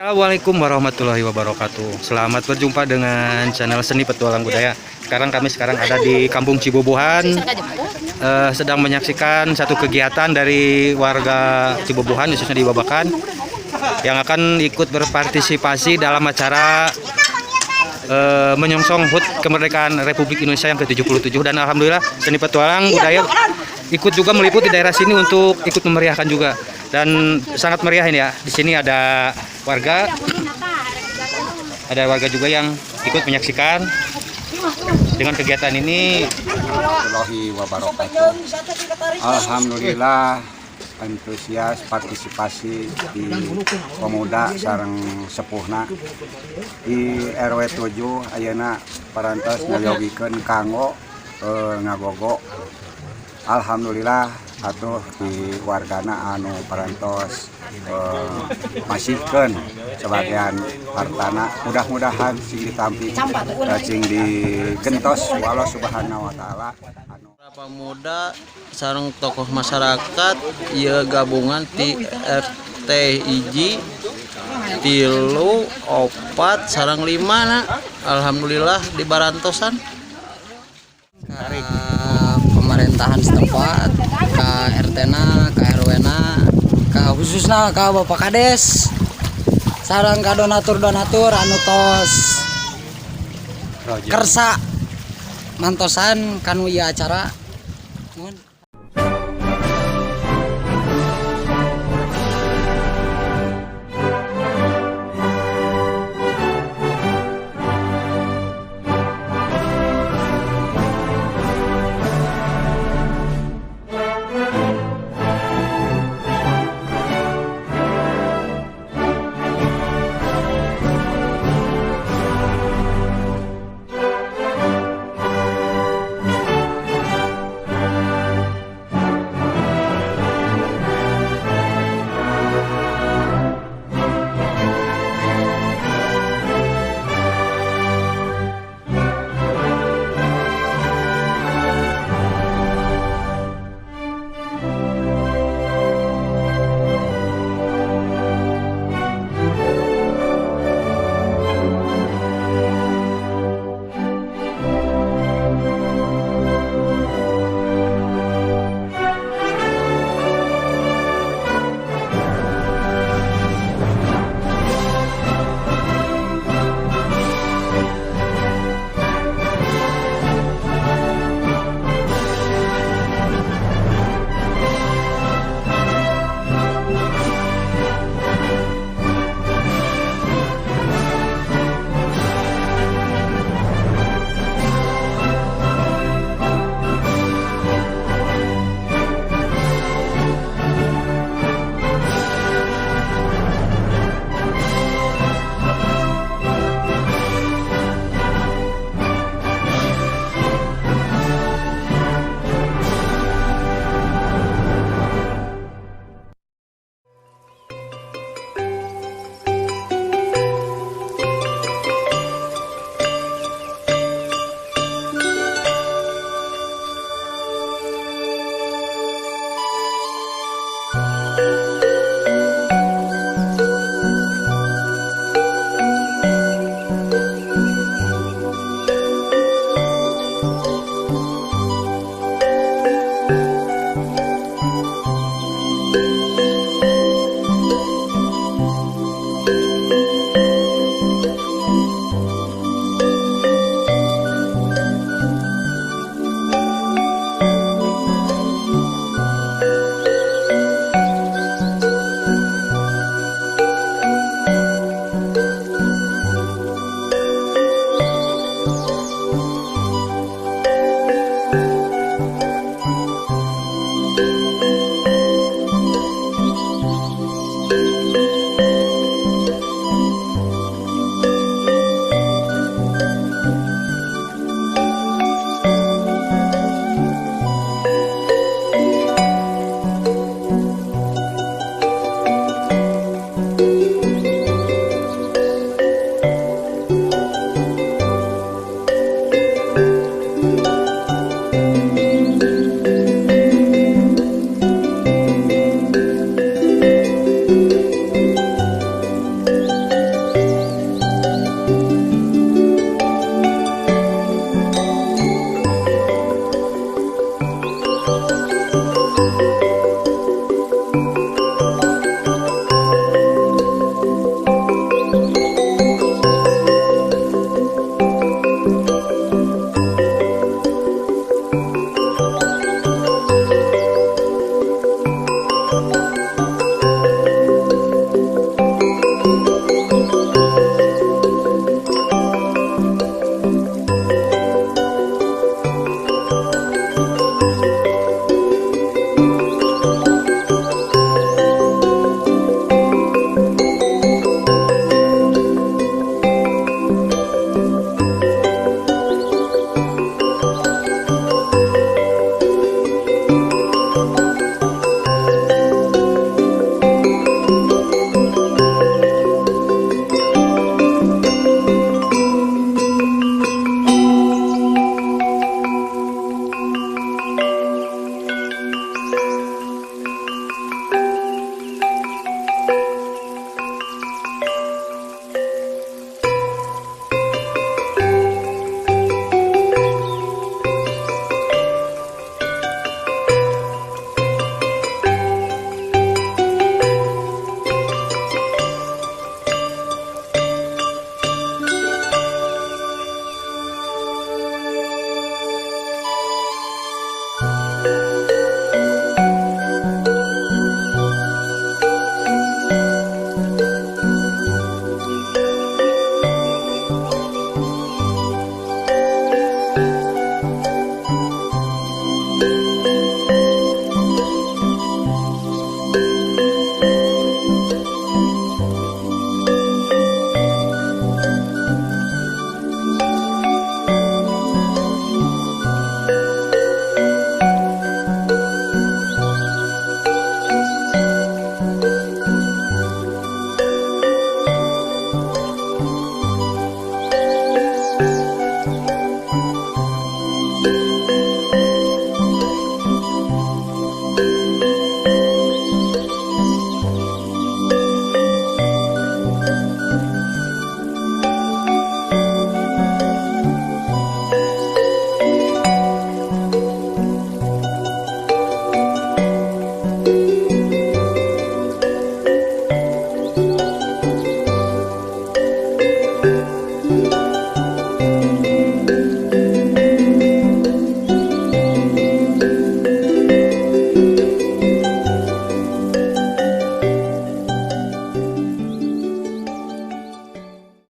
Assalamualaikum warahmatullahi wabarakatuh. Selamat berjumpa dengan channel Seni Petualang Budaya. Sekarang kami sekarang ada di Kampung Cibubuhan, sedang menyaksikan satu kegiatan dari warga Cibubuhan, khususnya di Babakan, yang akan ikut berpartisipasi dalam acara menyongsong HUT kemerdekaan Republik Indonesia yang ke-77, dan alhamdulillah Seni Petualang Budaya ikut juga meliput di daerah sini untuk ikut memeriahkan juga, dan sangat meriah ini ya. Di sini ada warga juga yang ikut menyaksikan dengan kegiatan ini. Warahmatullahi wabarakatuh. Alhamdulillah, antusias partisipasi di pemuda sareng sepuhna di RW 7 ayeuna parantos nyayogikeun kanggo ngagogo. Alhamdulillah atuh di wargana anu parantos masihkeun sebagian hartana, mudah-mudahan sing ditampi, sing digentos ku Allah Subhanahu wa taala anu Pemuda sareng tokoh masyarakat ieu gabungan ti RT 1, 3, 4 sareng 5 na. Alhamdulillah di barantosan. Ke pemerintahan setempat, ke RT na, ke RW na, ke khususnya ke Bapak Kades, sareng ka donatur-donatur anu tos kersa mantosan kanu ieu acara.